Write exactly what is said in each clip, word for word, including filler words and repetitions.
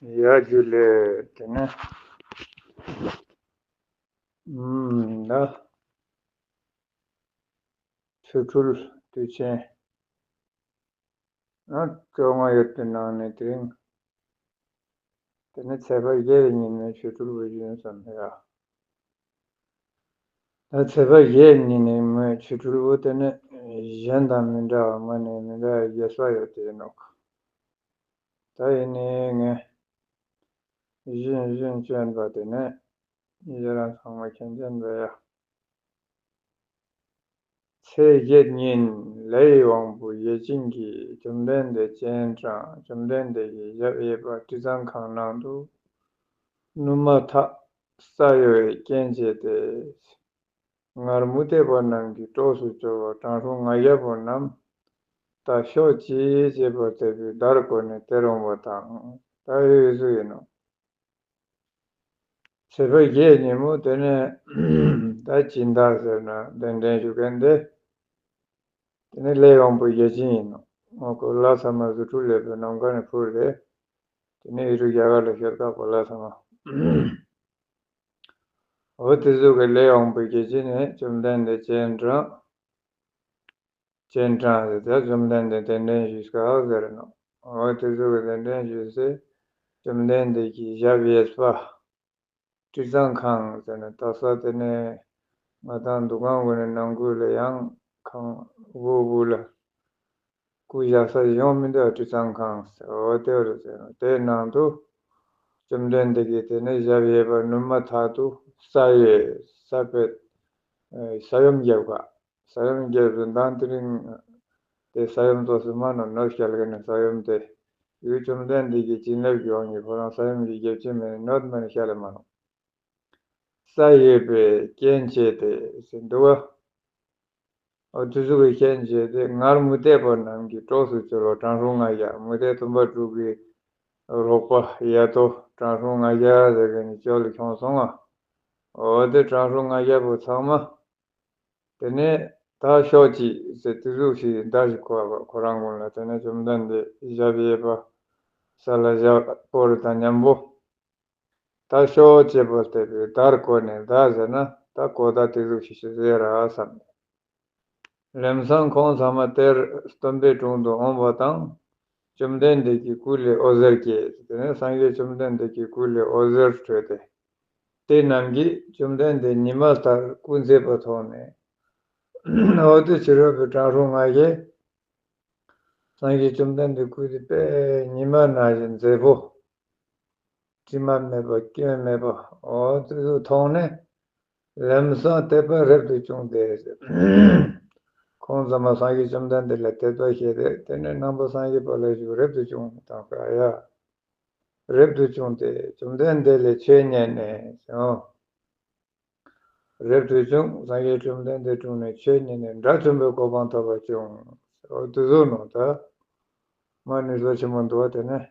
ཡ་ཇུ་ལེ། དེ་ནས་ཨུམ་ན་ཆོ་འཕྲུལ་དུས་ཆེན་ཨ་བཅོ་ལྔ་ཡོད་པའི་ནང་ནས་དེ་རིང་དེ་ནས་ཚེས་པ་བརྒྱད་པའི་ཉིན་མོའི་ཆོ་འཕྲུལ་བུ་བཞིན་བསམ་ཡ། ད་ཚེས་པ་བརྒྱད་ཉིན་ནས་མོའི་ཆོ་འཕྲུལ་བུ་དེ་ནི་གཞན་དང་མི་འདྲ་བ་མ་ནས་མི་འདྲ་བའི་རྒྱས་པ་ཡོད་དེ་ནོག་ད་ཡིན་ནའི་ངས་གཞན་གཞན་བསྐྱོན་པ་དེ་ནས་ཡི་རང་ཚང་མ་མཁྱེན་ཅན་འདྲ་ཡ། ཚེས་བརྒྱད་ཉིན་ལས་དབང་པོ་ཡེ་ཅིན་གྱིས་བཅོམ་ལྡན་འདས་སྤྱན་དྲངས། བཅོམ་ལྡན་འདས་ཀྱི་ཞབས་གཡས་པ་སྤྲིན་ཚང་ཁང་ནང་དུ་ནུ་མ་ཐག་ས་གཡོ་བའི་རྐྱེན་བྱས་ཏེ། སྔར་མུ་སྟེགས་པ་རྣམས་ཀྱི་གྲོགས་སུ་གྱུར་པ་དྲང་སྲོང་ང་རྒྱལ་པོ་རྣམས་ད་ཤོག་ཅིག་ཅེས་པ་དེ་བས་བརྡར་བཀོད་ནས་དེར་འོང་བ་དང་། ད་ཡོད་ཡོད་ཚུལ་ཡིན་ནོ། ཚེས་པ་བརྒྱད་ཉིན་མོ་དེ་ནས་ད་སྦྱིན་བདག་ཟེར་ན་གདན་འདྲེན་ཞུ་མཁན་དེ། དེ་ནས་ལས་དབང་པོ་བརྒྱ་བྱིན་ཡིན་ནོ། ཁོ་ལྷ་ས་མ་རྫུ་འཕྲུལ་ལས་པའི་ནམ་མཁའ་ནས་འཕུར་ཏེ། དེ་ནས་ཨི་རུ་རྒྱ་གར་ལ་ཤར་བཀག་པ་ལྷ་ས་མ། འོ་དེ་ཚོ་གི་ལས་དབང་པོ་བརྒྱ་བྱིན་ནས་བཅོམ་ལྡན་འདས་སྤྱན་དྲངས། སྤྱན་དྲངས་ཏེ་ད་བཅོམ་ལྡན་འདས་གདན་འདྲེན་ཞུས་སྐབས་ཟེར་ནོ། འོ་དེ་ཚོ་གི་གདན་འདྲེན་ཞུས་སེ་བཅོམ་ལྡན་འདས་ཀྱི་ཞབས་གཡས་པ་སྤྲིན་ཚང་ཁང་ཟེར་ནས་ད་ས་དེ་ནས་ང་དང་འདུ་ཁང་དགོན་ནས་ནང་ཁུལ་ལ་ཡང་ཁང་དབུ་དབུ་ལ་སྐུ་བཞག་ས་ཡོང་མི་འདུག་སྤྲིན་ཚང་ཁང་ཟེར། འོ་དེ་རུ་ཟེར་ནོ། དེའི་ནང་དུ་བཅོམ་ལྡན་འདས་ཀྱིས་དེ་ནས་ཞབས་གཡས་པ་ནུ་མ་ཐག་ཏུ་ས་ཡོད་ས་པའི་ས་ཡོམ་བརྒྱབ་ག་ས་ཡོམ་བརྒྱབ་པའི་མདང་དེ་རིང་དེ་ས་ཡོམ་ཏོག་ཙམ་མ་ནོར་ནོར་བཤད་མཁན་ནི་ས་ཡོམ་དེ་ཡུལ་བཅོམ་ལྡན་འདས་ཀྱི་བྱིན་རླབས་ཀྱི་དབང་གིས་ཁོ་རང་ས་ཡོམ་གྱི་རྒྱབ་ཅན་མེད་ནོར་མེད་བཤད་ལ་མ་ནོར། ས་ཡོད་པའི་རྐྱེན་བྱས་ཏེ་ཟེར་འདུག་བ། འོ་དེ་ཚོ་གི་རྐྱེན་བྱས་ཏེ་སྔར་མུ་སྟེགས་པ་རྣམས་ཀྱི་གྲོགས་སུ་གྱུར་པ་དྲང་སྲོང་ང་རྒྱལ། མུ་སྟེགས་སྟོན་པ་དྲུག་གི་རོགས་པ་ཡ་དོ་དྲང་སྲོང་ང་རྒྱལ་ཟེར་མཁན་ནི་ཅོ་ལ་ཁྱོང་སོང་ང་། འོ་དེ་དྲང་སྲོང་ང་རྒྱལ་པོ་ཚང་མ། དེ་ནས་ད་ཤོག་ཅིག་ཟེར་དེ་ཟུག་ཞིག་མདའ་ཞིག་ཁོ་ཁོ་རང་ཀུན་ལ། དེ་ནས་བཅོམ་ལྡན་འདས་ཞབས་གཡས་པ་ས་ལ་བཞག་སྤོར་དང་མཉམ་པོ། ད་ཤོག་ཅེས་པ་དེ་བས་བརྡར་བཀོད་ནས་བརྡར་ཟེར་ན་ད་གོ་བརྡ་དེ་ཟུག་ཞིག་ཞིག་ཟེར་ར་བསམ། ལམ་སང་ཁོང་ཚང་མ་དེར་སྟོན་པའི་དྲུང་དུ་འོངས་པ་དང་། བཅོམ་ལྡན་འདས་ཀྱི་སྐུ་ལས་འོད་ཟེར་བཀྱེ། དེ་ནས་སངས་རྒྱས་བཅོམ་ལྡན་འདས་ཀྱི་སྐུ་ལས་འོད་ཟེར་འཕྲོས་ཏེ། དེ་རྣམས་ཀྱིས་བཅོམ་ལྡན་འདས་ཉི་མ་ལྟར་སྐུ་མཛེས་པ་མཐོང་ནས། འོ་དེ་ཕྱི་རོལ་པའི་དྲང་སྲོང་ང་རྒྱལ། སངས་རྒྱས་བཅོམ་ལྡན་འདས་སྐུ་དེ་དཔེ་ཉི་མ་ནང་བཞིན་མཛེས་པོ། དྲི་མ་མེད་པ་སྐྱོན་མེད་པ། འོ་དེ་ཚོ་མཐོང་ནས། ལམ་སང་དད་པ་རབ་ཏུ་བྱུང་སྟེ། ཁོང་ཚང་མ་སངས་རྒྱས་བཅོམ་ལྡན་འདས་ལ་དད་པ་བྱས་ཏེ། དེ་ནས་ནང་པ་སངས་རྒྱས་པ་ལ་ཞུགས། རབ་ཏུ་བྱུང་དང་ག་ཡ། རབ་ཏུ་བྱུང་སྟེ་བཅོམ་ལྡན་འདས་ལས་ཆོས་ཉན་ནས་ཟེར། རབ་ཏུ་བྱུང་། སངས་རྒྱས་བཅོམ་ལྡན་འདས་དྲུང་ནས་ཆོས་ཉན་ནས་དགྲ་བཅོམ་པའི་གོ་འཕང་ཐོབ་པ་བྱུང་། འོ་དེ་ཚོ་ནོ་ད། མ་ནི་བཟོ་ཆེན་མོ་འདུག་བ་དེ་ནས།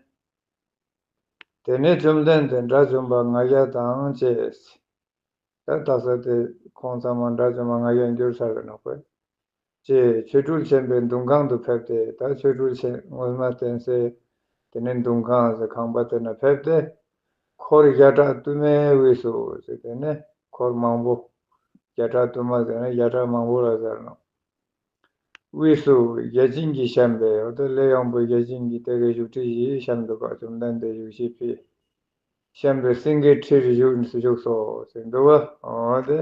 དེ་ནས་བཅོམ་ལྡན་འདས་དགྲ་བཅོམ་པ་ལྔ་བརྒྱ་དང་བཅས། ད་ལྟ་ས་དེ་ཁོང་ཚང་མ་དགྲ་བཅོམ་པ་ལྔ་བརྒྱ་འགྱུར་ཚར་བའི་ནང་པས། ཅེས་ཆོ་འཕྲུལ་ཆེན་པོའི་མདུན་ཁང་དུ་ཕེབས་ཏེ། ད་ཆོ་འཕྲུལ་ཆེན་མངོན་མ་བསྟན་སའི་དེ་ནས་མདུན་ཁང་ཟེར་ཁང་པ་དེ་ན་ཕེབས་ཏེ། འཁོར་བརྒྱ་ཕྲག་དུ་མའི་དབུས་སུ་ཟེར། དེ་ནས་འཁོར་མང་པོ་བརྒྱ་ཕྲག་དུ་མ་ཟེར་ན་བརྒྱ་ཕྲག་མང་པོ་ལ་ཟེར་ནོ། དབུས་སུ་བརྒྱ་བྱིན་གྱིས་བཤམས་པའི། འོ་དེ་ལས་དབང་པོ་བརྒྱ་བྱིན་གྱིས་དེ་གའི་བཞུགས་ཁྲི་བཞི་བཤམས་འདུག་ག་བཅོམ་ལྡན་འདས་བཞུགས་ཤིང་ཕུད། བཤམས་པའི་སེང་གེའི་ཁྲིར་བཞུགས་བཞུགས་སོ་ཟེར་འདུག་བ། འོ་དེ་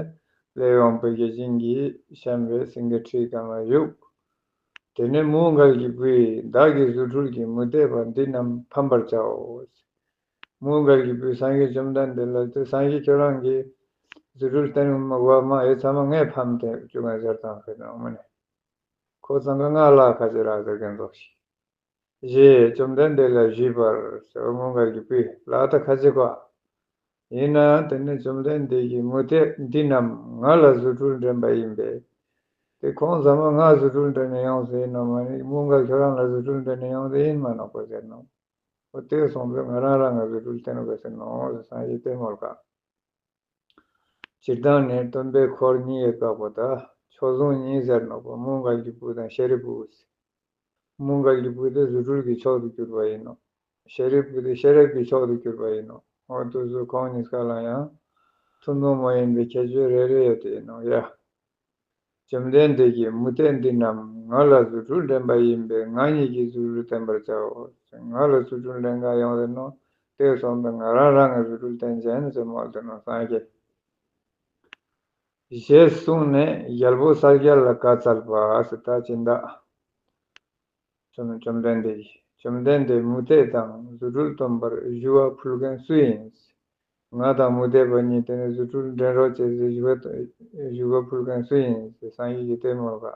ལས་དབང་པོ་བརྒྱ་བྱིན་གྱིས་བཤམས་པའི་སེང་གེའི་ཁྲི་སྒང་ལ་བཞུགས། དེ་ནས་མོའུ་འགལ་གྱི་བུས། བདག་གི་རྫུ་འཕྲུལ་གྱིས་མུ་སྟེགས་པ་འདི་རྣམས་ཕམ་པར་བྱའོ། མོའུ་འགལ་གྱི་བུས་སངས་རྒྱས་བཅོམ་ལྡན་འདས་ལ་དེ། སངས་རྒྱས་ཁྱོད་རང་གིས་རྫུ་འཕྲུལ་བསྟན་བ་མ་ཨེ་ཚང་མ་ངས་ཕམ་སྟེ་བཅུག་ང་ཟེར་དང་ཟེར་ནས་མ་ནས། ཁོ་ཚང་ག་ང་ལ་ཁ་ཅིག་རག་ཟེར་མཁན་ཚོགས་ཤིག་ཞེས་བཅོམ་ལྡན་འདས་ལ་ཞུས་པར་ཟེར། མོའུ་འགལ་གྱི་བུས་ལ་ད་ཁ་ཅིག་གོ། ཡིན་ནའང་དེ་ནི་བཅོམ་ལྡན་འདས་ཀྱིས་མུ་སྟེགས་འདི་རྣམས་ང་ལ་རྫུ་འཕྲུལ་འདྲེན་པ་ཡིན་པས། དེ་ཁོང་ཚང་མ་ང་རྫུ་འཕྲུལ་འདྲེན་ནས་ཡོང་ཟེར་ཡིན་ནོ་མ་ནི་མོའུ་འགལ་ཁྱོད་རང་ལ་རྫུ་འཕྲུལ་འདྲེན་ནས་ཡོང་ཟེར་ཡིན་མ་ནོ་གོ་ཟེར་ནོ། འོ་དེ་སོང་ཙང་ང་རང་རང་ང་རྫུ་འཕྲུལ་བསྟན་དགོས་ཟེར་ནོ་ཟེར་སངས་རྒྱས་བསྟན་མོལ་ག་སྤྱིར་བཏང་ནི་སྟོན་པའི་འཁོར་གཉིས་ཡོད་པ་པོ་ད་མཆོག་ཟུང་གཉིས་ཟེར་ནོ་པོ་མོའུ་འགལ་གྱི་བུ་དང་ཤཱ་རིའི་བུ། མོའུ་འགལ་གྱི་བུ་དེ་རྫུ་འཕྲུལ་གྱི་མཆོག་ཏུ་གྱུར་པ་ཡིན་ནོ། ཤེས་རབ་ཀྱི་དེ་ཤེས་རབ་ཀྱི་མཆོག་ཏུ་གྱུར་པ་ཡིན་ནོ། འོ་དེ་ཚོ་ཁོང་གཉིས་ཀ་ལ་ཡང་ཐུན་མོང་མ་ཡིན་པའི་ཁྱད་ཆོས་རེ་རེ་ཡོད་དེ་ཡིན་ནོ་ཡ། བཅོམ་ལྡན་འདས་ཀྱིས་མུ་སྟེགས་འདི་རྣམས་ང་ལ་རྫུ་འཕྲུལ་འགྲན་པ་ཡིན་པས་ང་ཉིད་ཀྱིས་རྫུ་འཕྲུལ་བསྟན་པར་བྱའོ། ང་ལ་རྫུ་འཕྲུལ་འགྲན་ག་ཡོང་རེད་ནོ། དེ་སོང་ཙང་ང་རང་རང་གི་རྫུ་འཕྲུལ་བསྟན་བྱས་ནས་ཟེར་མོ་དེ་ནོ་སངས་རྒྱས། ཞེས་གསུངས་ནས་རྒྱལ་པོ་གསལ་རྒྱལ་ལ་བཀའ་སྩལ་པ། ཟེར་ད་ཅི་འདྲ། བཅོམ་བཅོམ་ལྡན་འདས་ཀྱིས། བཅོམ་ལྡན་འདས་མུ་སྟེགས་དང་རྫུ་འཕྲུལ་སྟོན་པར་ཞུ་བ་ཕུལ་མཁན་སུ་ཡིན། ང་དང་མུ་སྟེགས་པ་གཉིས་དེ་ནས་རྫུ་འཕྲུལ་འགྲན་རོགས་བྱེད་ཟེར་ཞུ་བ་ཞུ་བ་ཕུལ་མཁན་སུ་ཡིན་ཟེར་སངས་རྒྱས་ཀྱིས་དེ་མོལ་ག།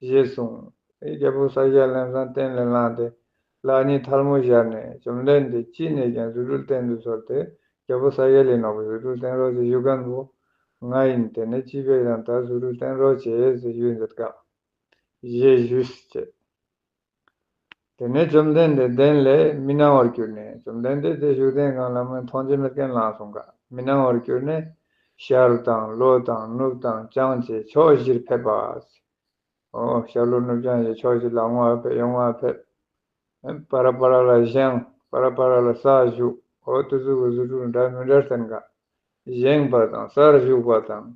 ཞེས་གསུངས། རྒྱལ་པོ་གསལ་རྒྱལ་ལམ་སང་སྟན་ལས་ལངས་ཏེ་ལག་གཉིས་ཐལ་མོ་སྦྱར་ནས་བཅོམ་ལྡན་འདས་ཅི་ནས་ཀྱང་རྫུ་འཕྲུལ་བསྟན་དུ་གསོལ་ཏེ། རྒྱལ་པོ་གསལ་རྒྱལ་ལས་ནོར་བུ་རྫུ་འཕྲུལ་བསྟན་རོགས་ཞེས་ཞུ་མཁན་པོ་ང་ཡིན། དེ་ནས་ཅི་བས་ཀྱང་ད་རྫུ་འཕྲུལ་བསྟན་རོགས་བྱེད་ཟེར་ཞུས་མཛད་ག། ཞེས་ཞུས་ཟེར། དེ་ནས་བཅོམ་ལྡན་འདས་གདན་ལས་མི་སྣང་བར་གྱུར་ནས། བཅོམ་ལྡན་འདས་དེ་བཞུགས་གདན་སྒང་ལ་མི་མཐོང་རྒྱུ་མེད་མཁན་ལངས་སོང་ག། མི་སྣང་བར་གྱུར་ནས་ཤར་དང་ལྷོ་དང་ནུབ་དང་བྱང་བཅས་ཕྱོགས་བཞིར་ཕེབས་པ། འོ་ཤར་ལྷོ་ནུབ་བྱང་བཅས་ཕྱོགས་བཞི་ལ་སྔོན་ལ་ཕེབས་ཡོང་བ་ཕེབས། པར་པར་ལ་བཞེངས། པར་པར་ལ་ས་བཞུགས། འོ་དེ་ཚོ་གི་རྫུ་འཕྲུལ་འདྲ་མི་འདྲ་བསྟན་ག། བཞེངས་པ་དང་སར་བཞུགས་པ་དང་།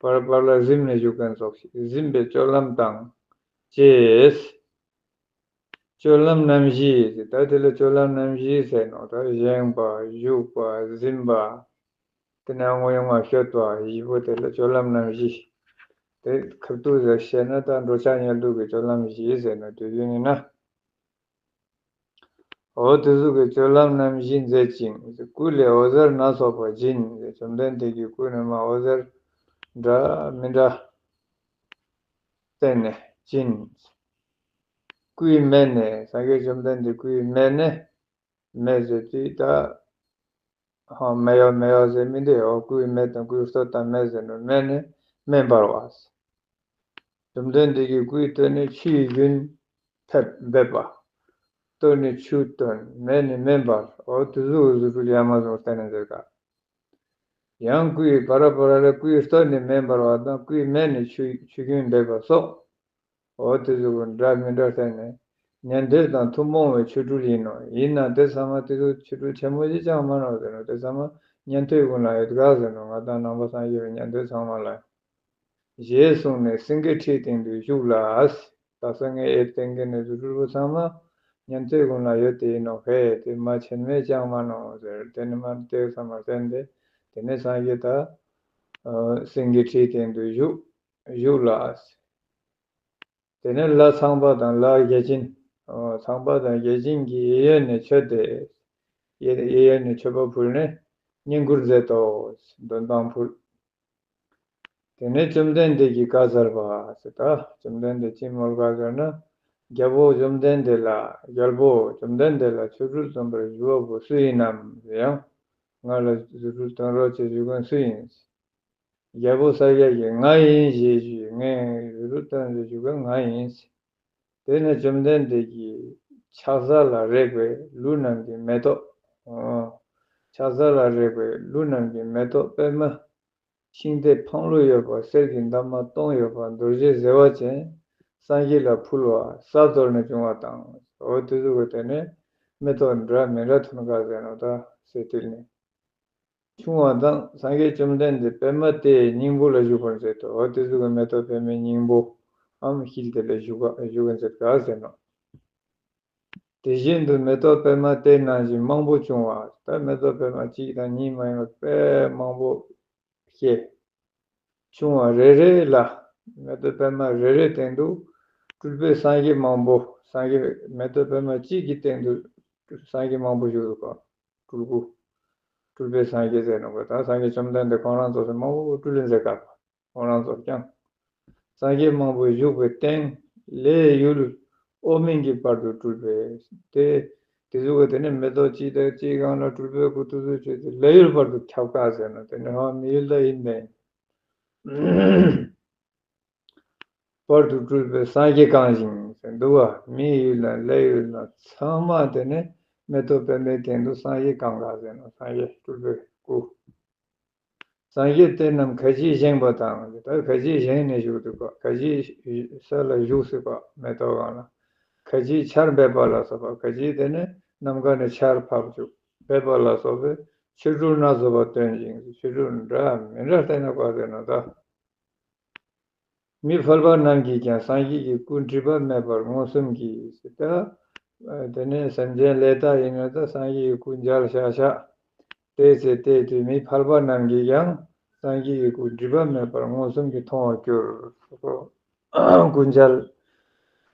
པར་པར་ལ་གཟིམ་ནས་བཞུགས་མཁན་སོགས་ཤིག་གཟིམ་པའི་སྤྱོད་ལམ་དང་བཅས། སྤྱོད་ལམ་རྣམ་བཞི་ཟེར། ད་དེ་ལ་སྤྱོད་ལམ་རྣམ་བཞི་ཟེར་ནོ། ད་བཞེངས་པ་བཞུགས་པ་གཟིམ་པ། དེ་ནས་སྔོན་ཡོང་བ་ཤོད་པ་བཞི་པོ་དེ་ལ་སྤྱོད་ལམ་རྣམ་བཞི། དེ་ཁ་ཐུག་ཟེར་བཤད་ན་ད་འགྲོ་འཆག་ཉལ་འདུག་གི་སྤྱོད་ལམ་བཞི་ཟེར་ནོ་དུས་རྒྱུན་ཡིན་ན། འོ་དེ་ཚོ་གི་སྤྱོད་ལམ་རྣམ་བཞི་མཛད་ཅིང་། སྐུ་ལས་འོད་ཟེར་སྣ་ཚོགས་པ་སྦྱིན། བཅོམ་ལྡན་འདས་ཀྱི་སྐུ་ནས་མར་འོད་ཟེར་འདྲ་མི་འདྲ་བཏོན་ནས་སྦྱིན། སྐུའི་མེ་ནས། སངས་རྒྱས་བཅོམ་ལྡན་འདས་སྐུའི་མེ་ནས། མེ་ཟེར་དུས་ད་ཧ་མེ་ཡོ་མེ་ཡོ་ཟེར་མི་འདུག་ཡོ། སྐུའི་མེ་དང་སྐུའི་བསྟོད་དང་མེ་ཟེར་ནོ། མེ་ནས་མེ་འབར་བ། བཅོམ་ལྡན་འདས་ཀྱི་སྐུའི་སྟོད་ནས་ཆུའི་རྒྱུན་ཕེབས་འབེབས་པ། སྟོད་ནས་ཆུ་བཏོན། མེ་ནས་མེ་འབར། འོ་དེ་ཚོ་གི་རྫུ་འཕྲུལ་ཡ་མ་ཟུང་བསྟན་ནས་མཛད་ག། ཡང་སྐུའི་པར་པར་ལ་སྐུའི་སྟོད་ནས་མེ་འབར་བ་དང་སྐུའི་མེ་ནས་ཆུ་ཆུ་རྒྱུན་འབེབས་པ་སོགས། འོ་དེ་ཚོ་གི་འདྲ་མི་འདྲ་བསྟན་ནས། ཉན་ཐོས་དང་ཐུན་མོང་བའི་ཆོ་འཕྲུལ་ཡིན་ནོ། ཡིན་ན་དེ་ཚང་མ་དེ་ཚོ་ཆོ་འཕྲུལ་ཆེན་མོ་ཞིག་ཅང་མ་ནོ་ཟེར་ནོ། དེ་ཚང་མ་ཉན་ཐོས་ཀུན་ལ་ཡོད་ག་ཟེར་ནོ། ང་དང་ནང་པ་སངས་རྒྱས་པའི་ཉན་ཐོས་ཚང་མ་ལ། ཞེས་གསུངས་ནས་སེང་གེའི་ཁྲིའི་སྟེང་དུ་བཞུགས་ལ། ད་སེང་གེ་ཨེ་སྟེང་གི་ནས་རྫུ་འཕྲུལ་པོ་ཚང་མ་ཉན་ཐོས་ཀུན་ལ་ཡོད་དེ་ཡིན་ནོ། ཧེ་དེ་མ་ཆེན་མོ་ཅང་མ་ནོ་ཟེར། དེ་ནས་མ་དེ་ཚང་མ་བསྟན་ཏེ། དེ་ནས་སངས་རྒྱས་ད་སེང་གེའི་ཁྲིའི་སྟེང་དུ་བཞུགས། བཞུགས་ལ། དེ་ནས་ལྷ་ཚངས་པ་དང་ལྷ་བརྒྱ་བྱིན། ཚངས་པ་དང་བརྒྱ་བྱིན་གྱིས་གཡས་གཡོན་ནས་མཆོད་དེ། གཡས་གཡས་གཡོན་ནས་མཆོད་པ་ཕུལ་ནས་བསྙེན་བཀུར་མཛད་དོ། འདོན་ཐང་ཕུལ། དེ་ནས་བཅོམ་ལྡན་འདས་ཀྱིས་བཀའ་སྩལ་པ། ཟེར་ད་བཅོམ་ལྡན་འདས་ཀྱིས་མོལ་བཀའ་སྩལ་ན། རྒྱལ་པོ་བཅོམ་ལྡན་འདས་ལ། རྒྱལ་པོ་བཅོམ་ལྡན་འདས་ལ་ཆོ་འཕྲུལ་སྟོན་པར་ཞུ་བ་པོ་སུ་ཡིན་ནམ། ཡང་ང་ལ་རྫུ་འཕྲུལ་སྟོན་རོགས་ཅེས་ཞུ་མཁན་སུ་ཡིན། རྒྱལ་པོ་གསལ་རྒྱལ་གྱིས་ང་ཡིན་ཞེས་ཞུས། ངས་རྫུ་འཕྲུལ་སྟོན་ཟེར་ཞུ་མཁན་ང་ཡིན། དེ་ནས་བཅོམ་ལྡན་འདས་ཀྱིས་ཕྱག་ས་ལ་རེག་པའི་ཀླུ་རྣམས་ཀྱི་མེ་ཏོག་ཕྱག་ས་ལ་རེག་པའི་ཀླུ་རྣམས་ཀྱི་མེ་ཏོག་པདྨ་ཤིང་རྟའི་འཕང་ལོ་ཡོད་པ། གསེར་གྱི་འདབ་མ་སྟོང་ཡོད་པ། རྡོ་རྗེ་བཟེ་བ་ཅན་སངས་རྒྱས་ལ་ཕུལ་བ་ས་གཏོར་ནས་བྱུང་བ་དང་། འོ་དེ་ཚོ་གི་དེ་ནས་མེ་ཏོག་འདྲ་མི་འདྲ་ཐོན་ག་ཟེར་ནོ། ད་སེ་དུལ་ནས། བྱུང་བ་དང་། སངས་རྒྱས་བཅོམ་ལྡན་འདས་པདྨ་དེའི་སྙིང་པོ་ལ་བཞུགས་པར་མཛད་དོ། འོ་དེ་ཚོ་གི་མེ་ཏོག་པདྨའི་སྙིང་པོའམ་ཤིལ་དེ་ལ་བཞུགས་པ་བཞུགས་པར་མཛད་ག་ཟེར་ནོ། དེ་བཞིན་དུ་མེ་ཏོག་པདྨ་དེ་ནང་བཞིན་མང་པོ་བྱུང་བ། ད་མེ་ཏོག་པདྨ་གཅིག་དང་གཉིས་མ་ཡིན་པར་དཔེ་མང་པོ་སྐྱེས། བྱུང་བ་རེ་རེ་ལ། མེ་ཏོག་པདྨ་རེ་རེའི་སྟེང་དུ་སྤྲུལ་པའི་སངས་རྒྱས་མང་པོ། སངས་རྒྱས་མེ་ཏོག་པདྨ་གཅིག་གི་སྟེང་དུ་སངས་རྒྱས་མང་པོ་བཞུགས་འདུག་ག། སྤྲུལ་སྐུ། སྤྲུལ་པའི་སངས་རྒྱས་ཟེར་ནོ་ག། ད་སངས་རྒྱས་བཅོམ་ལྡན་འདས་ཁོང་རང་ཚོ་མང་པོ་སྤྲུལ་ལེ་མཛད་ག། ཁོང་རང་ཚོ་ཀྱང་སངས་རྒྱས་མང་པོ་བཞུགས་པའི་སྟེང་ལས་ཡུལ་འོག་མིན་གྱི་བར་དུ་སྤྲུལ་པས། དེ་དེ་ཚོ་ག་དེ་ནས་མེ་ཏོག་གཅིག་དང་གཅིག་སྒང་ལ་སྤྲུལ་པའི་སྐུ་དེ་ཚོ་བྱས་ཏེ་ལས་ཡུལ་བར་དུ་ཁྱབ་ག་ཟེར་ནོ། དེ་ནས་ཧ་མི་ཡུལ་ལ་ཡིན་པས། བར་དུ་སྤྲུལ་པའི་སངས་རྒྱས་གང་ཞིང་ཟེར་འདུག་བ། མིའི་ཡུལ་ན་ལས་ཡུལ་ན་ཚང་མ་དེ་ནས་མེ་ཏོག་པདྨའི་སྟེང་དུ་སངས་རྒྱས་གང་ག་ཟེར་ནོ། སངས་རྒྱས་སྤྲུལ་པའི་སྐུ། སངས་རྒྱས་དེ་རྣམས་ཁ་ཅིག་བཞེངས་པ་དང་། ད་ཁ་ཅིག་བཞེངས་ནས་བཞུགས་འདུག་ག། ཁ་ཅིག་ས་ལ་བཞུགས་སྲིད་པ་མེ་ཏོག་སྒང་ལ། ཁ་ཅིག་ཆར་འབེབས་པ་ལ་སོགས་པ། ཁ་ཅིག་དེ་ནས་ ནམ་མཁའ་ནས་ཆར་ཕབ་བཅུག་འབེབས་པ་ལ་སོགས་པའི་ཆོ་འཕྲུལ་སྣ་ཚོགས་པ་སྟོན་ཅིང་། ཆོ་འཕྲུལ་འདྲ་མི་འདྲ་བསྟན་ན་ག་ཟེར་ན་ད། མི་ཕལ་པ་རྣམས་ཀྱིས་ཀྱང་སངས་རྒྱས་ཀྱི་སྐུ་སྒྲིབ་པ་མེད་པར་མངོན་སུམ་གྱིས་ཟེར་ད། དེ་ནས་སེམས་ཅན་ལས་དག་ཡིན་ན་ད་སངས་རྒྱས་ཀྱི་སྐུ་མཇལ་ཤག་ཤག་བལྟས་ཚེ་བལྟས་དུས་མི་ཕལ་པ་རྣམས་ཀྱིས་ཀྱང་སངས་རྒྱས་ཀྱི་སྐུ་སྒྲིབ་པ་མེད་པར་མངོན་སུམ་གྱིས་མཐོང་བར་འགྱུར། སྐུ་མཇལ་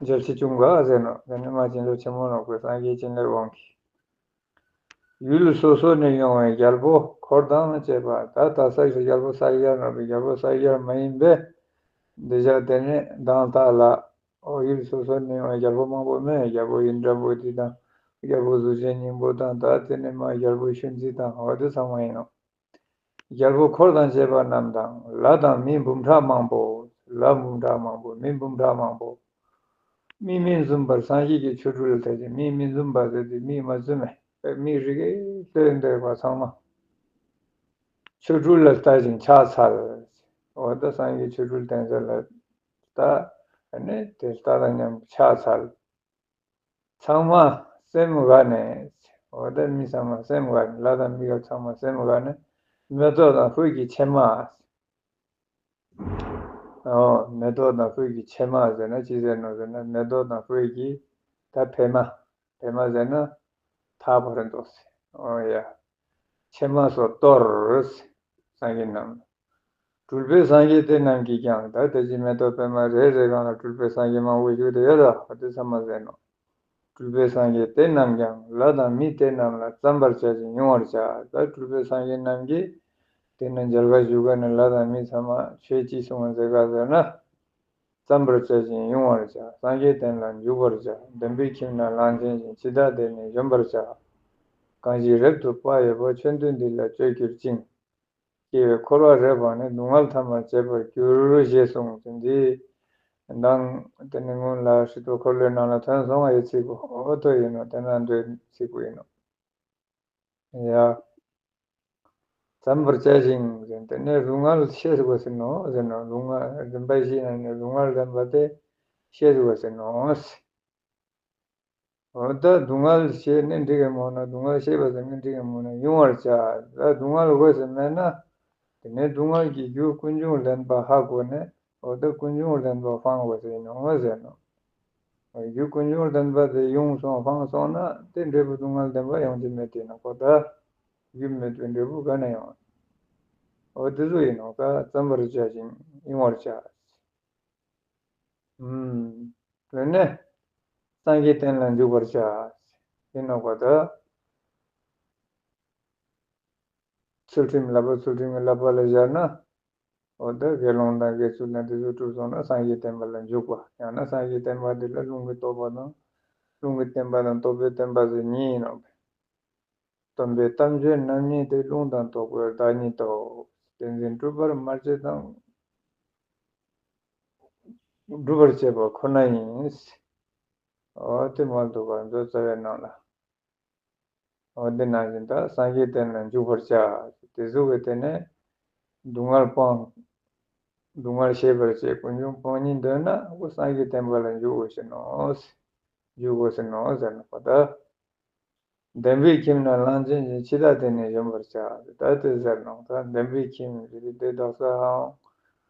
མཇལ་ཆེ་ཆུང་ག་ཟེར་ནོ། དེ་ནས་མ་བྱིན་རླབས་ཆེན་མོ་ནོ་ཁོས་སངས་རྒྱས་བྱིན་རླབས་དབང་གིས། ཡུལ་སོ་སོ་ནས་ཡོང་བའི་རྒྱལ་པོ་འཁོར་དང་བཅས་པ། ད་ད་ས་ཞིག་རྒྱལ་པོ་ས་སྐྱར་ནོར་བའི་རྒྱལ་པོ་ས་སྐྱར་མ་ཡིན་པས། འདི་བཞག་དེ་ནས་མདང་དག་ལ། ཨོ་ཡུལ་སོ་སོ་ནས་ཡོང་བའི་རྒྱལ་པོ་མང་པོ་མེད། རྒྱལ་པོ་ཨིནྡྲ་བྷུ་ཏི་དང་། རྒྱལ་པོ་གཟུགས་ཅན་སྙིང་པོ་དང་། ད་དེ་ནས་མ་རྒྱལ་པོ་ཤུན་ཙི་དང་། འོ་དེ་ཚང་མ་ཡིན་ནོ། རྒྱལ་པོ་འཁོར་དང་བཅས་པ་རྣམས་དང་། ལྷ་དང་མི་འབུམ་ཕྲག་མང་པོ། ལྷ་འབུམ་ཕྲག་མང་པོ། མི་འབུམ་ཕྲག་མང་པོ། མིག་མི་འཛུམ་པར་སངས་རྒྱས་ཀྱི་ཆོ་འཕྲུལ་ལ་ལྟ་ཞིང་། མིག་མི་འཛུམ་པ་ཟེར་དུས་མིག་མ་བཙུམ་མེད་པའི་མིག་རིག་གེ་ལྟོས་འདོད་པ་ཚང་མ་ཆོ་འཕྲུལ་ལ་ལྟ་ཞིང་ཕྱག་འཚལ། འོ་ད་སངས་རྒྱས་ཆོ་འཕྲུལ་བསྟན་ས་ལ་ལྟ། ཨ་ནི་དེ་ལྟ་དང་མཉམ་ཕྱག་འཚལ། ཚང་མ་སེམས་དགའ་ནས། འོ་ད་མི་ཚང་མ་སེམས་དགའ་ནས། ལྷ་དང་མི་ཡང་ཚང་མ་སེམས་དགའ་ནས། མེ་ཏོག་དང་ཧོད་ཀྱི་ཕྱེ་མ། ཨོ་མེ་ཏོག་དང་ཧོད་ཀྱི་ཕྱེ་མ་ཟེར་ན་ཅི་ཟེར་ནོ་ཟེར་ན། མེ་ཏོག་དང་ཧོད་ཀྱི་ད་བྱེ་མ། བྱེ་མ་ཟེར་ན་ཐག་པ་རེད་འདུག་ཟེར། ཨོ་ཡ། ཕྱེ་མ་སོགས་གཏོར། སངས་རྒྱས་རྣམས། སྤྲུལ་པའི་སངས་རྒྱས་དེ་རྣམས་ཀྱིས་ཀྱང་། ད་དེ་ཅི་མེ་ཏོག་བྱེ་མ་རེ་རེ་སྒང་ལ་སྤྲུལ་པའི་སངས་རྒྱས་མང་པོ་བཞུགས་བསྡད་ཡོད་ར། དེ་ཚང་མ་ཟེར་ནོ། སྤྲུལ་པའི་སངས་རྒྱས་དེ་རྣམས་ཀྱང་། ལྷ་དང་མི་དེ་རྣམས་ལ། བརྩམ་པར་བྱ་ཞིང་དབྱུང་བར་བྱ། ད་སྤྲུལ་པའི་སངས་རྒྱས་རྣམས་ཀྱིས་དེ་ནས་མཇལ་ཁ་ཞུ་ག་ནས་ལྷ་དང་མི་ཚང་མ་ཆོས་ཅི་གསུང་བ་མཛད་ག་ཟེར་ན། བརྩམ་པར་བྱ་ཞིང་དབྱུང་བར་བྱ། སངས་རྒྱས་བསྟན་ལ་འཇུག་པར་བྱ། འདོན་པའི་ཁྱིམ་ན་ལང་ཆེན་ཞིང་། འཆི་བདག་དེ་ནི་གཞོམ་པར་བྱ། གང་ཞིག་རབ་ཏུ་དཔག་ཡོད་པ། ཆོས་འདུལ་འདི་ལ་སྤྱོད་གྱུར་ཅིང་། སྐྱེ་བའི་འཁོར་བ་རབ་སྤངས་ནས། སྡུག་བསྔལ་ཐ་མར་བྱེད་པར་འགྱུར། ཞེས་གསུངས་ཏེ། འདི་མདང་དེ་ནས་སྔོན་ལ་སྲིད་པ་འཁོར་ལོའི་ནང་ལ་ཐོན་སོང་བ་ཡི་ཚིག་པོ་འོ་དོ་ཡིན་ནོ། དེ་ན་འདོད་ཚིག་པོ་ཡིན་ནོ། ཡ། བརྩམ་པར་བྱ་ཞིང་ཟེར། དེ་ནས་སྡུག་བསྔལ་ཤེས་དགོས་ཟེར་ནོ་ཟེར་ནོ། སྡུག་བསྔལ་རིམ་པ་བཞི་ནང་ནས་སྡུག་བསྔལ་ལྡན་པ་དེ་ཤེས་དགོས་ཟེར་ནོ། འོ་ད་སྡུག་བསྔལ་ཤེས་ནས་འགྲིག་གི་མོ་ན། སྡུག་བསྔལ་ཤེས་པ་ཟེར་ནས་འགྲིག་གི་མོ་ན། དབྱུང་བར་བྱ། ད་སྡུག་བསྔལ་དགོས་ཟེར་མེད་ན། དེ་ནས་སྡུག་བསྔལ་གྱི་རྒྱུ་ཀུན་འབྱུང་ལྡན་པ་ཧ་གོ་ནས། འོ་ད་ཀུན་འབྱུང་ལྡན་པ་སྤང་དགོས་ཟེར་ནོ་ཟེར་ནོ། རྒྱུ་ཀུན་འབྱུང་ལྡན་པ་དེ་དབྱུང་སོང་སྤངས་སོང་ན་དེ་འབྲས་བུ་སྡུག་བསྔལ་ལྡན་པ་ཡོང་གི་མེད་དེ་ནོ་གོ། ད་རྒྱུ་མེད་པའི་འབྲས་བུ་ག་ནས་ཡོང་། འོ་དེ་ཚོ་ཡིན་ནོ། ད་བརྩམ་པར་བྱ་ཞིང་དབྱུང་བར་བྱ། ཨུམ། དེ་ནས་སངས་རྒྱས་བསྟན་ལ་འཇུག་པར་བྱ། ཡིན་ནོ་གོ། ད་ཚུལ་ཁྲིམས་བསླབ་པ། ཚུལ་ཁྲིམས་ཀྱི་བསླབ་པ་ལ་སྦྱར་ན། འོ་ད་དགེ་སློང་དང་དགེ་ཚུལ་དང་དེ་ཚོ་གྲུབ་སོང་ན་སངས་རྒྱས་བསྟན་པ་ལ་འཇུག་པ། ཡང་ན་སངས་རྒྱས་བསྟན་པ་འདི་ལ་ལུང་གི་རྟོགས་པ་དང་། ལུང་གི་བསྟན་པ་དང་རྟོགས་པའི་བསྟན་པ་ཟེར་གཉིས་ཡིན་ནོ། སྟོན་པའི་གཏམ་བརྗོད་རྣམ་གཉིས་ཏེ། ལུང་དང་རྟོགས་པའི་བདག་ཉིད་དོ། བསྟན་འཛིན་གྲུབ་པར་མ་བྱེད་དང་། སྒྲུབ་པར་བྱེད་པ་ཁོ་ན་ཡིན། འོ་དེ་མ་འདུག་པར་མཛོད་རྩ་བའི་ནང་ལ། འོ་དེ་ནང་བཞིན་ད་སངས་རྒྱས་བསྟན་ལ་འཇུག་པར་བྱ། དེ་གཟུགས་ཀྱི་དེ་ནས་སྡུག་བསྔལ་སྤང་། སྡུག་བསྔལ་ཤེས་པར་བྱེད། ཀུན་འབྱུང་སྤང་སྙིང་འདོད་ན། འོ་སངས་རྒྱས་བསྟན་པ་ལ་འཇུག་དགོས་ཟེར་ནོ། འཇུག་དགོས་ཟེར་ནོ་ཟེར་ནོ་གོ། ད་འདོན་པའི་ཁྱིམ་ན་ལང་ཆེན་ཞིང་། འཆི་བདག་དེ་ནི་གཞོམ་པར་བྱ། ད་དེ་ཟེར་ནོ། ད་འདོན་པའི་ཁྱིམ་ཟེར་དུས་དེ་དག་ས་ཧང་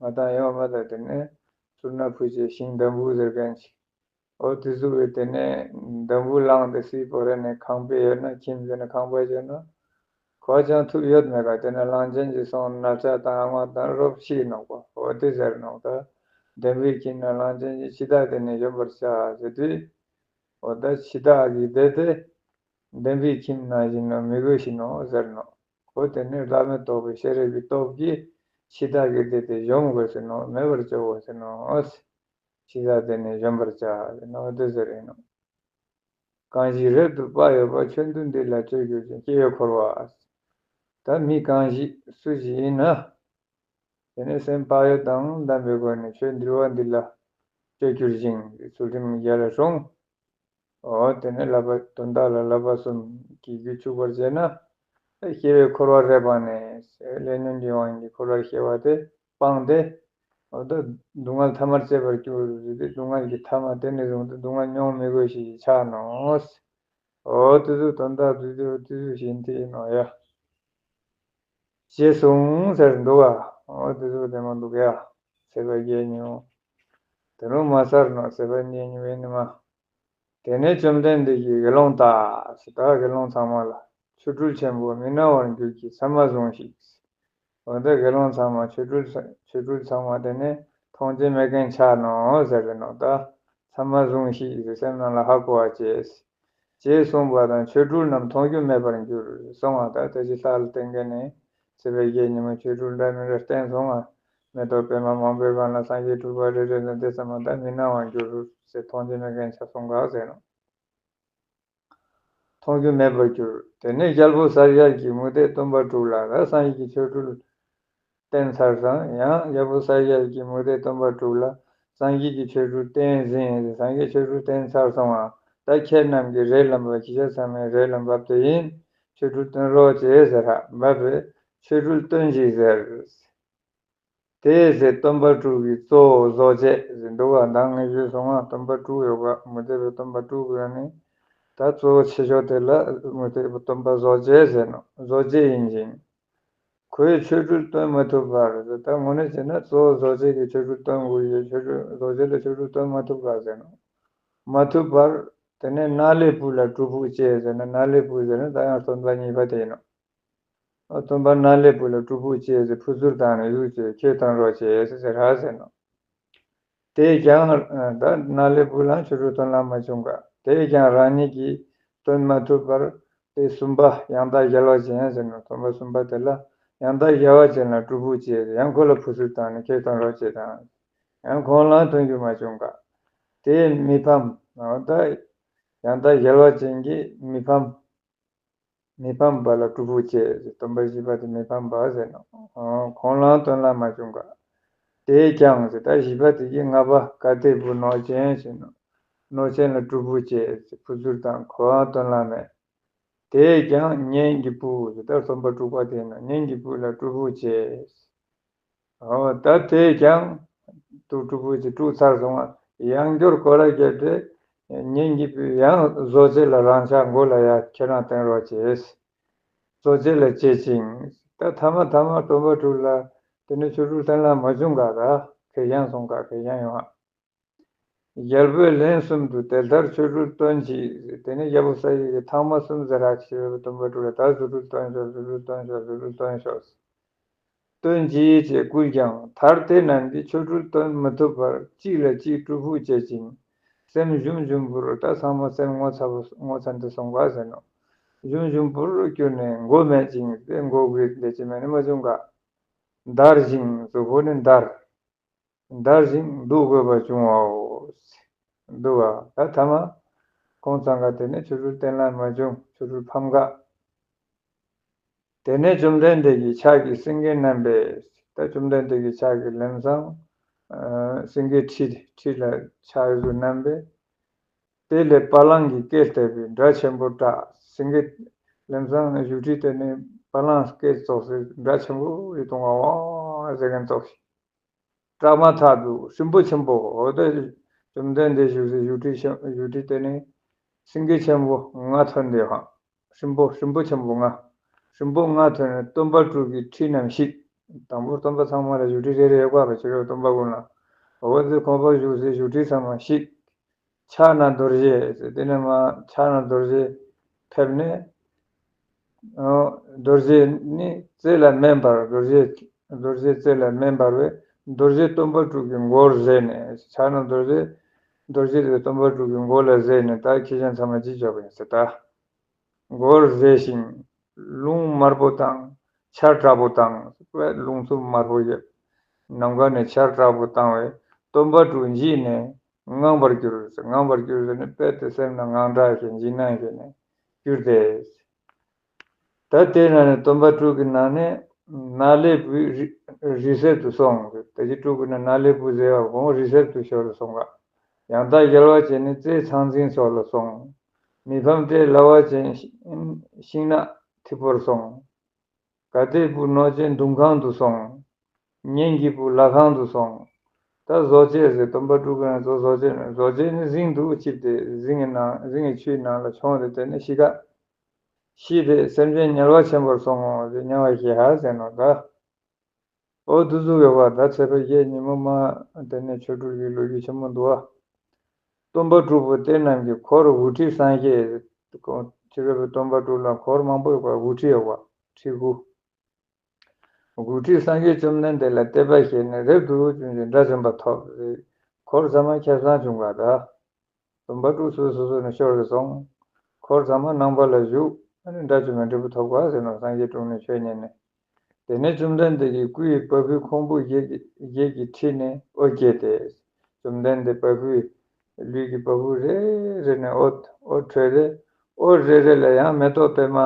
ང་དང་ཡོད་མ། ད་དེ་ནས་ཚུར་ན་ཕུ་ཆེ་ཤིང་འདམ་བུ་ཟེར་མཁན་ཅིག་འོ་དེ་ཚོ་གི་དེ་ནས་འདམ་བུ་བླངས་ཏེ་སྲིད་པོ་རེ་ནས་ཁང་པའི་ཡོད་ན། ཁྱིམ་ཟེར་ན་ཁང་པ་ཡོད་ན། གོ་ཅང་ཐུབ་ཡོད་མེད་ག། དེ་ནས་གླང་ཆེན་གྱི་སོང་ན་ལྕགས་དང་ཨ་མ་དང་རོབ་ཤི་ནོག་པ། འོ་དེ་ཟེར་ནོག། ད་འདོན་པའི་ཁྱིམ་ན་ལང་ཆེན་གྱི། འཆི་བདག་དེ་ནི་གཞོམ་པར་བྱ་ཟེར་དུས། འོ་ད་འཆི་བདག་གི་སྡེ་དེ་འདོན་པའི་ཁྱིམ་ན་བཞིན་ནོ་མི་དགོས་ཤི་ནོ་ཟེར་ནོ། འོ་དེ་ནི་བླ་མེད་རྟོགས་པའི་ཤེས་རབ་ཀྱི་སྟོབས་ཀྱིས་འཆི་བདག་གི་སྡེ་དེ་གཞོམ་དགོས་ཟེར་ནོ། མེད་པར་བཅོ་དགོས་ཟེར་ནོ། འཆི་བདག་དེ་ནི་གཞོམ་པར་བྱ་ཟེར་ནོ། འོ་དེ་ཟེར་ཡིན་ནོ། གང་ཞིག་རབ་ཏུ་དཔག་ཡོད་པ། ཆོས་འདུལ་འདི་ལ་སྤྱོད་གྱུར་ཅིང་། སྐྱེ་བའི་འཁོར་བ། ད་མི་གང་ཞིག་སུ་ཞིག་ཡིན་ན། དེ་ནས་སེམས་དཔག་ཡོད་དང་ལྡན་པའི་སྒོ་ནས་ཆོས་འདུལ་བ་འདི་ལ་སྤྱོད་གྱུར་ཅིང་། ཚུལ་ཁྲིམས་རྒྱལ་ལ་སྲུང་། འོ་དེ་ནས་བསླབ་པ་དོན་དག་ལ་བསླབ་པ་གསུམ་གྱི་རྒྱུད་ཕྱུག་པར་བྱས་ན། སྐྱེ་བའི་འཁོར་བ་རབ་སྤངས་ནས། ལས་ཉོན་གྱི་དབང་གིས་འཁོར་བར་སྐྱེ་བ་དེ་སྤངས་ཏེ། འོ་ད་སྡུག་བསྔལ་ཐ་མར་བཅད་པར་གྱུར་ཏེ། སྡུག་བསྔལ་གྱི་ཐ་མ་དེ་ནས་བཟུང་སྟེ་སྡུག་བསྔལ་མྱོང་མི་དགོས་ཤིག་ཆགས་ནོ། འོ་དེ་ཚོ་དོན་དག་དེ་ཚོ་དེ་ཚོ་བཞིན་དེ་ཡིན་ནོ་ཡ། ཞེས་གསུངས་ཟེར་འདུག་ག་འོ་དེ་ཚོ་བདེན་པ་འདུག་ག་ཡ། ཚེས་པ་བརྒྱད་ཉིན་མོ། དེ་རུང་མ་ཚར་ནོ། ཚེས་པ་གཉིས་ཉིན་མོའི་ཉི་མ། དེ་ནས་བཅོམ་ལྡན་འདས་ཀྱིས་དགེ་སློང་དག་ཟེར། ད་དགེ་སློང་ཚང་མ་ལ། ཆོ་འཕྲུལ་ཆེན་པོ་མི་སྣང་བར་འགྱུར་གྱི་མཚན་མ་ཟུངས་ཤིག་འོ་ད་དགེ་སློང་ཚང་མ་ཆོ་འཕྲུལ་ཚ- ཆོ་འཕྲུལ་ཚང་མ་དེ་ནས་མཐོང་རྒྱུ་མེད་མཁན་ཆགས་ནོ་ཟེར་རེད་ནོ། ད་མཚན་མ་ཟུངས་ཤིག་ཟེར། སེམས་ནང་ལ་ཧ་གོ་བ་བྱས། ཅེས་གསུངས་པ་དང་། ཆོ་འཕྲུལ་རྣམས་མཐོང་རྒྱུ་མེད་པར་འགྱུར་གསུངས་པ། ད་དེ་ཅི་ལྷ་ལ་བསྟན་མཁན་ནི། ཚེས་པ་བརྒྱད་ཉིན་མོ་ཆོ་འཕྲུལ་འདྲ་མི་འདྲ་བསྟན་སོང་ང་། མེ་ཏོག་པད་མ་མང་པོའི་སྒང་ལ་སངས་རྒྱས་སྤྲུལ་པ་རེ་རེ་ལ་འདི་ཙམ་མ་ད་མི་སྣང་བར་འགྱུར་ཟེར། མཐོང་རྒྱུ་མེད་མཁན་ཆགས་སོང་ག་ཟེར་ནོ། མཐོང་རྒྱུ་མེད་པར་གྱུར། དེ་ནས་རྒྱལ་པོ་གསལ་རྒྱལ་གྱིས་མུ་སྟེགས་སྟོན་པ་དྲུག་ལ། ད་སངས་རྒྱས་ཀྱི་ཆོ་འཕྲུལ་བསྟན་ཚར་སོང་། ཡང་རྒྱལ་པོ་གསལ་རྒྱལ་གྱིས་མུ་སྟེགས་སྟོན་པ་དྲུག་ལ། སངས་རྒྱས་ཀྱི་ཆོ་འཕྲུལ་བསྟན་ཟིན། སངས་རྒྱས་ཆོ་འཕྲུལ་བསྟན་ཚར་སོང་ང་། ད་ཁྱེད་རྣམས་ཀྱིས་རས་ལ་འབབ། ཁྱེད་ཅག་ཚང་མས་རས་ལ་འབབ་དེ་ཡིན། ཆོ་འཕྲུལ་སྟོན་རོགས་བྱེད་ཟེར། ཧ་འབབ་པས་ཆོ་འཕྲུལ་སྟོན་ཅིག་ཟེར། དེ་ཟེར་སྟོན་པ་དྲུག་གི་གཙོ་བོ་བཟོ་བྱེད་ཟེར་འདུག་ག་ད་ངས་ཞུས་སོང་ང་། སྟོན་པ་དྲུག་ཡོད་པ། མུ་སྟེགས་པའི་སྟོན་པ་དྲུག་ཡོད་ནི། ད་གཙོ་བོ་ཆེ་ཤོས་དེ་ལ་མུ་སྟེགས་པའི་སྟོན་པ་བཟོ་བྱེད་ཟེར་ནོ། བཟོ་བྱེད་ཡིན་ཅིང་། ཁོས་ཆོ་འཕྲུལ་སྟོན་མ་ཐུབ་པར། ད་དངོས་གནས་བྱས་ན་གཙོ་བོ་བཟོ་བྱེད་ཀྱི་ཆོ་འཕྲུལ་སྟོན་དགོས་ཡོད། ཆོ་འཕྲུལ་བཟོ་བྱེད་ལ་ཆོ་འཕྲུལ་སྟོན་མ་ཐུབ་པར་ཟེར་ནོ། མ་ཐུབ་པར། དེ་ནས་ནཱ་ལེནྡྲའི་བུ་ལ་སྒྲུབ་ཕུག་བཅས་ཟེར་ན། ནཱ་ལེནྡྲའི་བུ་ཟེར་ན་ད་ཡང་སྟོན་པ་གཉིས་པ་དེ་ཡིན་ནོ། སྟོན་པ་ནཱ་ལེནྡྲའི་བུ་ལ་སྒྲུབ་ཕུག་བཅས་ཟེར། ཕུར་ཚུགས་བཏང་ནས་བཞུགས་བྱས། ཁྱེད་སྟོན་རོགས་བྱས་ཟེར་ཟེར་ཧ་ཟེར་ནོ། དེས་ཀྱང་། ད་ནཱ་ལེནྡྲའི་བུ་ལའང་ཆོ་འཕྲུལ་སྟོན་ལ་མ་བྱུང་ག་དེས་ཀྱང་རང་ཉིད་ཀྱིས་སྟོན་མ་ཐུབ་པར། དེ་གསུམ་པ་ཡང་དག་རྒྱལ་བ་ཅན་ཟེར་ནོ། སྟོན་པ་གསུམ་པ་དེ་ལ་ཡང་དག་རྒྱལ་བ་ཅན་ལ་སྒྲུབ་ཕུག་བཅས་ཟེར། ཡང་ཁོ་ལ་ཕུར་ཚུགས་བཏང་ནས་ཁྱེད་སྟོན་རོགས་བྱས་དང་། ཡང་ཁོང་ལའང་སྟོན་རྒྱུ་མ་བྱུང་ག་དེས་མི་ཕམ། འོ་ད་ཡང་དག་རྒྱལ་བ་ཅན་གྱིས་མི་ཕམ། མི་ཕམ་པ་ལ་སྒྲུབ་ཕུག་བཅས་ཟེར། སྟོན་པ་བཞི་པ་དེ་མི་ཕམ་པ་ཟེར་ནོ། ཁོང་ལའང་སྟོན་ལ་མ་བྱུང་ག་དེས་ཀྱང་ཟེར། ད་བཞི་པ་དེ་གིས་ལྔ་པ་ག་དེ་བུ་ནོར་ཅན་ཟེར་ནོ། ནོར་ཅན་ལ་སྒྲུབ་ཕུག་བཅས་ཟེར། ཕུར་ཚུགས་བཏང་། ཁོའང་སྟོན་ལ་མེད། དེས་ཀྱང་གཉེན་གྱི་བུ་ཟེར། ད་སྟོན་པ་དྲུག་པ་དེ་ཡིན་ནོ། གཉེན་གྱི་བུ་ལ་སྒྲུབ་ཕུག་བཅས། འོ་ད་དེས་ཀྱང་དུ་སྒྲུབ་ཕུག་ཅིག་དཀྲུགས་ཚར་སོང་ང་། ཡང་བསྐྱར་སྐོར་ར་བརྒྱབ་སྟེ། གཉེན་གྱི་བུས་ཡང་བཟོ་བྱེད་ལ་རང་ཅག་མགོ་ལ་ཡ་ཁྱེད་རང་བསྟན་རོགས་བྱེད། བཟོ་བྱེད་ལ་བྱེད་ཅིང་། ད་ཐ་མ་ཐ་མ་སྟོན་པ་དྲུག་ལ་དེ་ནས་ཆོ་འཕྲུལ་སྟོན་ལ་མ་བྱུང་ག་ད་ཁེར་རྐྱང་སོང་ག་ཁེར་རྐྱང་ཡོང་ང་། རྒྱལ་པོས་ལན་གསུམ་དུ་དེ་ལྟར་ཆོ་འཕྲུལ་སྟོན་ཅིག་དེ་ནས་རྒྱལ་པོ་གསལ་རྒྱལ་གྱིས་ཐེངས་མ་གསུམ་ཟེར་ར་ཞེས་པའི་སྟོན་པ་དྲུག་ལ། ད་ཆོ་འཕྲུལ་སྟོན་ཤོག་ཆོ་འཕྲུལ་སྟོན་ཤོག་ཆོ་འཕྲུལ་སྟོན་ཤོག་སྟོན་ཅིག་ཅེས་བསྐུལ་ཀྱང་། མཐར་དེ་རྣམས་ཀྱིས་ཆོ་འཕྲུལ་སྟོན་མི་ཐུབ་པར་གཅིག་ལ་གཅིག་སྒྲུབ་ཕུག་བྱེད་ཅིང་། སེམས་ཞུམ་ཞུམ་པོར། ད་ཚང་མ་སེམས་ངོ་ཚ་པོ་ངོ་ཚ་འདི་སོང་ག་ཟེར་ནོ། ཞུམ་ཞུམ་པོར་གྱུར་ནས་མགོ་མེད་ཅིང་དེ་མགོ་གི་བདེ་སྐྱིད་མེད་ནས་མ་བྱུང་ག་འདར་ཞིང་གཟུགས་པོ་ནི་འདར། འདར་ཞིང་སྡུག་དགོས་པ་བྱུང་བའོ། འདུག་ག་ད་ཐ་མ་ཁོང་ཚང་ག་དེ་ནས་ཆོ་འཕྲུལ་སྟོན་ལ་མ་བྱུང་། ཆོ་འཕྲུལ་ཕམ་ག་དེ་ནས་བཅོམ་ལྡན་འདས་ཀྱིས་ཕྱག་གིས་སེང་གེ་བསྣམས་པས། ད་བཅོམ་ལྡན་འདས་ཀྱི་ཕྱག་གིས་ལམ་སང་སེང་གེའི་ཁྲི་ཁྲི་ལ་ཕྱག་གིས་བསྣམས་པས། དེ་ལས་བ་ལང་གི་སྐད་བཏབ་པས་སྒྲ་ཆེན་པོ་གྲགས། སེང་གེ་ལམ་སང་བཞུགས་ཁྲི་དེ་ནས་བ་ལང་སྐད་ཙོག་སེ་སྒྲ་ཆེན་པོ་ཞིག་གཏོང་བ། ཝང་ཟེར་མཁན་ཙོག་ཤིག་སྐྲག་མ་ཐག་ཏུ་སྲིན་པོ་ཆེན་པོ། འོ་དེ་བཅོམ་ལྡན་འདས་བཞུགས་སའི་བཞུགས་ཁྲི་ཆེན་བཞུགས་ཁྲི་དེ་ནས་སེང་གེ་ཆེན་པོ་ལྔ་ཐོན་ཏེ་ཧང་། སྲིན་པོ་སྲིན་པོ་ཆེན་པོ་ལྔ། སྲིན་པོ་ལྔ་ཐོན་ནས་སྟོན་པ་དྲུག་གི་ཁྲི་རྣམས་བཤིག་དང་པོ་སྟོན་པ་ཚང་མ་ལ་བཞུགས་ཁྲི་རེ་རེ་ཡོད་པ་རེད། ཕྱི་རོལ་སྟོན་པ་ཀུན་ལ། འོ་དེ་ཁོང་པ་བཞུགས་སའི་བཞུགས་ཁྲི་ཚང་མ་བཤིག་ཕྱག་ན་རྡོ་རྗེ་ཟེར། དེ་ནས་མར་ཕྱག་ན་རྡོ་རྗེ་ཕེབས་ནས། རྡོ་རྗེ་ནི་རྩེ་ལ་མེ་འབར། རྡོ་རྗེ་རྡོ་རྗེ་རྩེ་ལ་མེ་འབར་བས་རྡོ་རྗེ་སྟོན་པ་དྲུག་གི་མགོར་བཟེད་ནས། ཕྱག་ན་རྡོ་རྗེ་རྡོ་རྗེ་དེ་སྟོན་པ་དྲུག་གི་མགོ་ལ་བཟེད་ནས། ད་ཁྱེད་ཅག་ཚང་མ་ཅི་བྱོས་པ་ཡིན་ཟེར་ད། མགོར་བཟེད་ཅིང་། རླུང་དམར་པོ་དང་། ཆར་དྲག་པོ་དང་། རླུང་འཚུབ་དམར་པོ་ཡོད། ནམ་མཁའ་ནས་ཆར་དྲག་པོ་བཏང་བས་སྟོན་པ་དྲུག་འཇིགས་ནས་ངང་པར་གྱུར། ངང་པར་གྱུར་ཟེར་ནས་དཔེ་དེ་སེམས་ནང་དངངས་སྐྲག་བྱས་འཇིགས་སྣང་བྱས་ནས་གྱུར་ཏེ། ད་དེ་ན་ནས་སྟོན་པ་དྲུག་གི་ནང་ནས་ནཱ་ལེནྡྲའི་བུ་རི་རི་གསེབ་ཏུ་སོང་། དེ་གི་དྲུག་གི་ནང་ནཱ་ལེནྡྲའི་བུ་ཟེར་བ་ཁོང་རི་གསེབ་ཏུ་ཤོར་སོང་ག་ཡང་དག་རྒྱལ་བ་ཅན་ནི་རྩྭའི་ཚང་ཚིང་ཕྱོགས་ལ་སོང་། མི་ཕམ་དེ་ལ་བ་ཅན་ཤིང་ནགས་འཐིབས་པོར་སོང་། ག་དེ་བུ་ནོར་ཅན་དུང་ཁང་དུ་སོང་། གཉེན་གྱི་བུ་ལྷ་ཁང་དུ་སོང་། ད་ ད་བཟོ་བྱེད་ཟེར། སྟོན་པ་དྲུག་གི་ནང་ཚོ་བཟོ་བྱེད་ནི། བཟོ་བྱེད་ནི་རྫིང་དུ་ཆིབས་ཏེ། རྫིང་གི་ནང་། རྫིང་གི་ཆུའི་ནང་ལ་མཆོངས་ཏེ། དེ་ནས་ཤི་ཁ་ཤི་སྟེ་སེམས་ཅན་དམྱལ་བར་ཆེན་པོར་སོང་ངོ་ཟེར། དམྱལ་བ་ཞེས་ཧ་ཟེར་ནོ་ད། འོ་དུ་ཟུག་ཡོད་པ། ད་ཚེས་པ་བརྒྱད་ཉིན་མོ་མ་དེ་ནས་ཆོ་འཕྲུལ་གྱི་ལོ་རྒྱུས་ཆེན་མོ་འདུག་བ། སྟོན་པ་དྲུག་པོ་དེ་རྣམས་ཀྱི་འཁོར་དགུ་ཁྲི་སངས་རྒྱས། ཆོས་རྒྱལ་པོ་སྟོན་པ་དྲུག་ལ་འཁོར་མང་པོ་ཡོད་པ། དགུ་ཁྲི་ཡོད་པ། ཁྲི་དགུ། དགུ་ཁྲི་སངས་རྒྱས་བཅོམ་ལྡན་འདས་ལ་བསྟོད་པ་བཞེས་ནས་རབ་ཏུ་བྱུང་ཞིང་དགྲ་བཅོམ་པ་ཐོབ། འཁོར་ཚང་མ་ཁེ་བཟང་བྱུང་བ་དང་། སྟོན་པ་དྲུག་སོ་སོ་སོ་ནས་ཤོར་ཏེ་སོང་། འཁོར་ཚང་མ་ནང་པ་ལ་ཞུགས། ཨ་ནི་དགྲ་བཅོམ་པའི་འབྲས་བུ་ཐོབ་པ་ཟེར་ནོ། སངས་རྒྱས་དྲུང་ནས་ཆོས་ཉན་ནས། དེ་ནས་བཅོམ་ལྡན་འདས་ཀྱི་སྐུའི་བ་སྤུའི་ཁུང་བུ་བརྒྱད་ཀྱི་བརྒྱད་ཀྱི་ཁྲི་ནས་འོད་བཀྱེ་སྟེ། བཅོམ་ལྡན་འདས་བ་སྤུའི། ལུས་ཀྱི་བ་སྤུ་རེ་རེ་ནས་འོད་འོད་འཕྲོས་ཏེ། འོད་རེ་རེ་ལ་ཡང་མེ་ཏོག་པདྨ་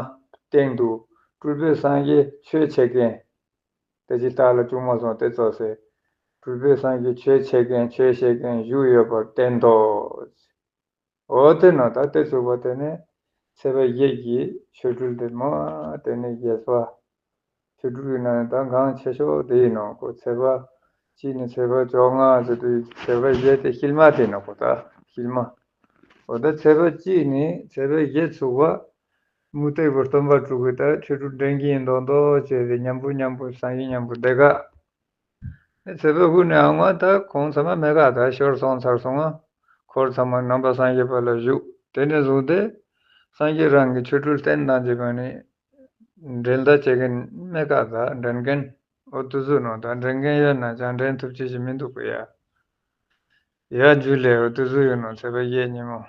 སྟེང་དུ་སྤྲུལ་པའི་སངས་རྒྱས་ཆོས་འཆད་མཁན། དེ་ཅི་ལྟར་ལ་བྱུང་མ་སོང་དེ་ཙོགས་ཟེར། སྤྲུལ་པའི་སངས་རྒྱས་ཆོས་འཆད་མཁན། ཆོས་བཤད་མཁན་བཞུགས་ཡོད་པར་བསྟན་ཏོ། འོ་དེ་ནོ་ད། དེ་ཚུགས་པ་དེ་ནས་ཚེས་པ་བརྒྱད་ཀྱི་ཆོ་འཕྲུལ་དེ་མོ། དེ་ནས་རྒྱས་པ། ཆོ་འཕྲུལ་གྱི་ནང་ནས་ད་འགངས་ཆེ་ཤོས་དེ་ཡིན་ནོ་ཀོ། ཚེས་པ་གཅིག་ནས་ཚེས་པ་བཅོ་ལྔ་ཟེར་དུས། ཚེས་པ་བཞི་དེ་ཤིལ་མ་དེ་ནོ་ཀོ། ད་ཤིལ་མ། འོ་ད་ཚེས་པ་གཅིག་ནས་ཚེས་པ་བཞི་ཚུགས་པ། མུ་སྟེགས་པ་སྟོན་པ་དྲུག་གིས་ད་ཆོ་འཕྲུལ་འགྲན་གྱིན་མདོག་མདོག་བྱས་ཏེ། མཉམ་པོ་མཉམ་པོ་སངས་རྒྱས་མཉམ་པོ་བསྡད་ཁ། ཚེས་པ་དགུ་ནས་ཨ་མ་ད་ཁོང་ཚང་མ་མེད་ཁ། ད་ཤོར་སོང་ཚར་སོང་ང་། འཁོར་ཚང་མ་ནང་པ་སངས་རྒྱས་པ་ལ་ཞུགས། དེ་ནས་བཟུང་སྟེ་སངས་རྒྱས་རང་གི་ཆོ་འཕྲུལ་བསྟན་དང་བཅས་པ་ནི་འགྲན་ཟླ་བྱེད་མཁན་མེད་ཁ། ད་འགྲན་མཁན། འོ་དུ་ཟུག་ནོ་ད། འགྲན་མཁན་ཡོད་ན་ཅང་འགྲན་ཐུབ་ཅི་ཞིག་མི་འདུག་གི་ཡ། ཡ་རྒྱུ་ལས་འོ་དུ་ཟུག་ཡོད་ནོ། ཚེས་པ་བརྒྱད་ཉིན་མོ།